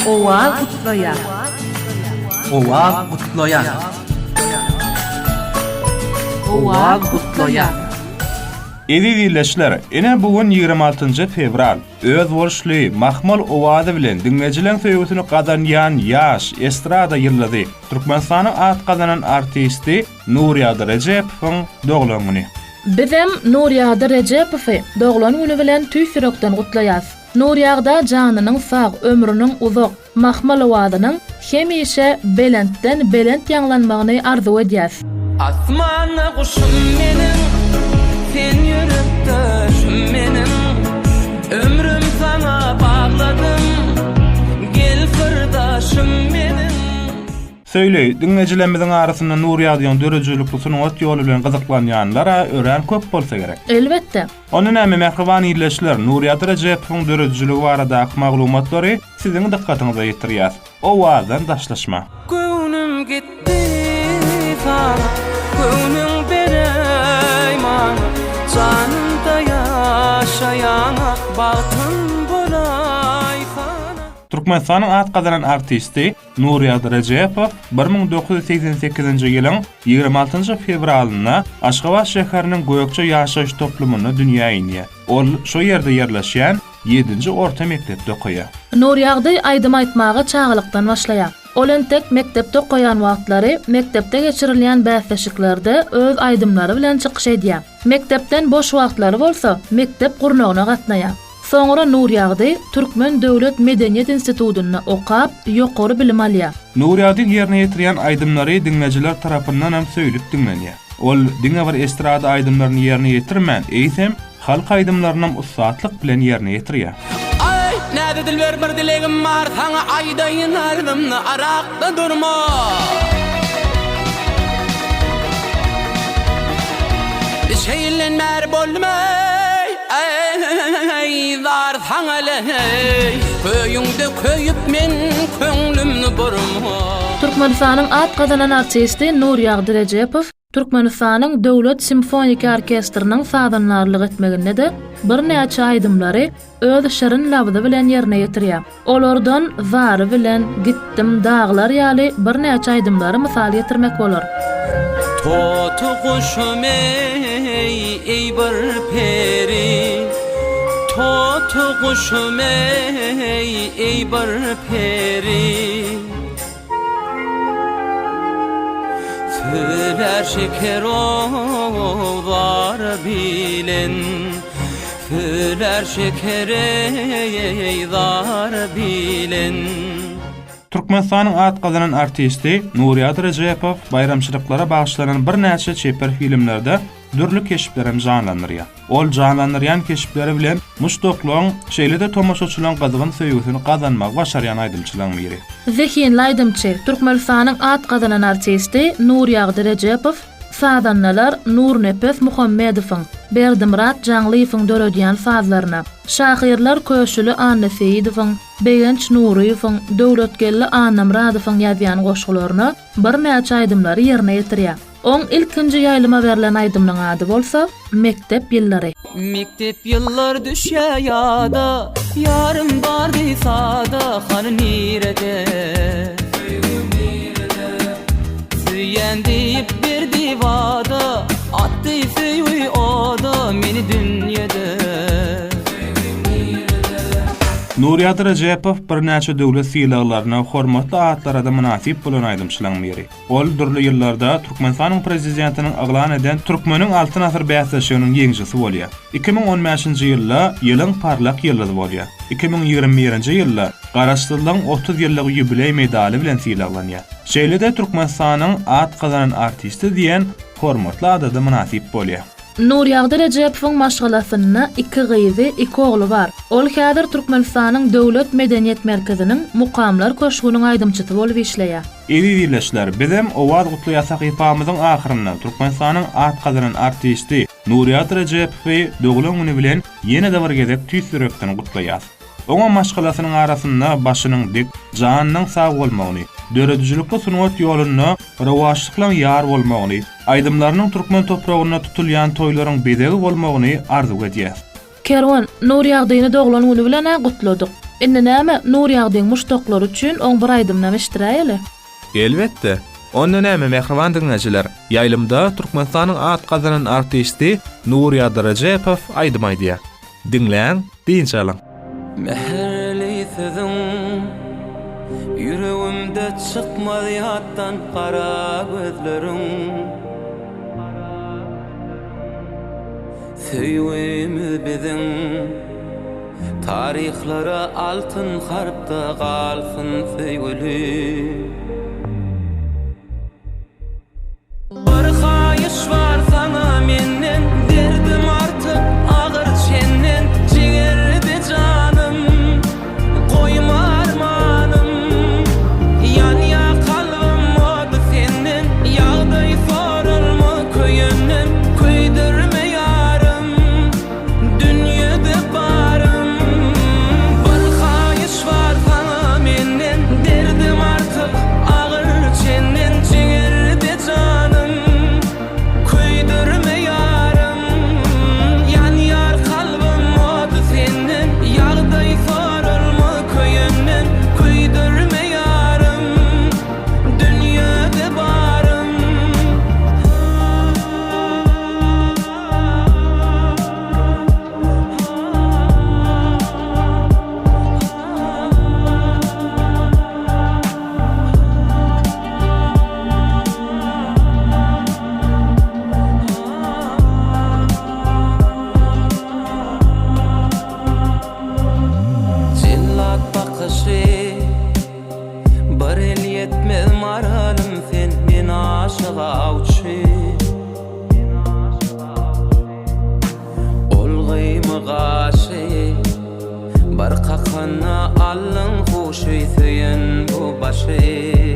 Owaz gutlaýar. Owaz gutlaýar. Owaz gutlaýar. Eziz ildeşler, ine bu gün 26-njy fewral. Özboluşly, mahmal owazy bilen diňleýjileň söýgüsini gazanýan ýaş estrada ýyldyzy, Türkmenistanyň at gazanan artisti Nurýagdy Rejepowyň doglan güni. Bizem Nurýagdy Rejepowy doglan güni bilen tüýs ýürekden gutlaýas. Nurýagda janynyň sag, ömrüniň uzak, mahmal owazynyň hemişe belentden belent ýaňlanmagyny arzuw edýäs. Asmanda guşum meniň, sen ýürekdeşim meniň, Ömrüm saňa bagladym, gel syrdaşym meniň. Söýli, diňleýjilerimiziň arasynda Nurýagdyň döredijilikli sungat ýoly bilen gyzyklanýanlar-a örän köp bolsa gerek. Elbetde. Onda näme, mähriban ildeşler, Nurýagdy Rejepowyň döredijiligi baradaky maglumatlary siziň dykgatyňyza ýetirýäs. Owazdan daşlaşma. Göwnüm gitdi saňa, göwnüň beräý maňa, Janymda ýaşaýaňa, bagtym bolaýsana. Türkmenistanyň at gazanan artisti Nurýagdy Rejepow 1988-nji ýylyň 26-njy fewralynda Aşgabat şäheriniň Gökje ýaşaýyş toplumynda dünýä inýär. Ol şo ýerde ýerleşýän ýedinji orta mekdepde okaýar. Nurýagdy aýdym aýtmaga çagalykdan başlaýar. Ol entek mekdepde okaýan wagtlary mekdepde geçirilýän bäsleşiklerde öz aýdymlary bilen çykyş edýär. Mekdepden boş wagtlary bolsa mekdep gurnagyna gatnaýar. Soňra Nurýagdy Türkmen döwlet medeniýet institutynda okap, ýokary bilim alýar. Nurýagdyň ýerine ýetirýän aýdymlary diňleýjiler tarapyndanam söýlüp diňlenýär. Ol diňe bir estrada aýdymlaryny ýerine ýetirmän, eýsem, halk aýdymlarynam ussatlyk bilen ýerine ýetirýär. Aý, näde dilber bir dilegim bar saňa aýdaýyn arzymny arakda durma. Şeýle bäri boldum eý, eý, zar saňa leý, Köýüňde köýüp men köňlümni burma. Türkmenistanyň at gazanan artisti Nurýagdy Rejepow Türkmenistanyň Döwlet simfoniki orkestriniň sazandarlyk etmeginde-de birnäçe aýdymlary öz şirin labzy bilen ýerine ýetirýär. Olardan Zary bilen, Gitdim, Daglar ýaly birnäçe aýdymlary mysal getirmek bolar. Toty guşum eý, eý bir peri, Toty guşum eý, eý bir peri. Söýlär şeker owzar bilen, Söýlär şeker eý zar bilen. Türkmenistanyň at gazanan artisti Nurýagdy Rejepow baýramçylyklara bagyşlanan birnäçe çeper filmlerde dürli keşplerem janlandyrýar. Ol janlandyrýan keşpleri bilen muşdaklaryň, şeýle-de tomaşaçylaryň gyzgyn söýgüsini gazanmagy başarýan aýdymçylaryň biri. Zehinli aýdymçy, Türkmenistanyň at gazanan artisti Nurýagdy Rejepow sazandalar Nurnepes Muhammedowyň, Berdimyrat Jaňlyýewiň döredýän sazlaryna, şahyrlar Köşüli Annaseýidowyň, Begenç Nuryýewiň, Döwletgeldi Annamyradowyň ýazýan goşgularyna birnäçe aýdymlary ýerine ýetirýär. Oň ilkinji ýaýlyma berlen aýdymynyň ady bolsa Mekdep ýyllary. Mekdep ýyllar düşýä ýada, Ýarym bardy sada, hany nirede? Söýgüm nirede? Söýýän diýip berdi wada, Atdy söýgi oda meni dünýede. Söýgüm nirede? Nurýagdy Rejepow birnäçe döwlet sylaglaryna, hormatly atlara-da mynasyp bolan aýdymçylaryň biri. Ol dürli ýyllarda Türkmenistanyň Prezidentiniň yglan eden Türkmeniň Altyn asyr bäsleşiginiň ýeňijisi bolýar. 2015-nji ýylda Ýylyň parlak ýyldyzy bolýar. 2021-nji ýylda Garaşsyzlygyň 30 ýyllyk ýubileý medaly bilen sylaglanýar. Şeýle-de Türkmenistanyň at gazanan artisti diýen hormatly ada-da mynasyp bolýar. Nurýagdy Rejepowyň maşgalasynda iki gyzy, iki ogly bar. Ol häzir Türkmenistanyň Döwlet medeniýet merkeziniň Mukamlar köşgüniň aýdymçysy bolup işleýär. Eziz ildeşler, bizem Owaz Gutlaýar sahypamyzyň ahyrynda Türkmenistanyň at gazanan artisti Nurýagdy Rejepowy doglan güni bilen ýene-de bir gezek tüýs ýürekden gutlaýas. Oňa maşgalasynyň arasynda başynyň dik, janynyň sag bolmagyny, döredijilikli sungat ýolunda rowaçlyklaň ýar bolmagyny, aýdymlarynyň türkmen topragynda tutulýan toýlaryň bezegi bolmagyny arzuw edýäs. Kerwen, Nurýagdyny doglan güni bilen-ä gutladyk. Indi näme, Nurýagdyň muşdaklary üçin oň bir aýdymynam eşitdiräýeli. Elbetde. Onda näme mähriban diňleýjiler, ýaýlymda Türkmenistanyň at gazanan artisti Nurýagdy Rejepow aýdym aýdýar. Diňläň, dynç alyň. Mähirli sözüň ýüregimde çykmaz ýatdan gara gözleriň. Söýgimiz biziň taryhlara altyn harpda galsyn söýgüli. Bir haýyş bar saňa menden derdim artyp agyr çenden jigerde janym goýma armanym ýanýa kalbym ody senden ýagdaý soralma köýenden köýdürme ýarym dünýede barym bir haýyş bar saňa menden derdim artyk agyr çenden jigerde janym köýdürme ýarym ýanýar kalbym ody senden ýagdaý soralma köýenden köýdürme ýarym dünýede barym. Jellat bakyşy Bir el ýetmez maralym sen men aşyk awçy. Ol gyýma gaşy Bir kakanda aldyň huşy söýen bu başy.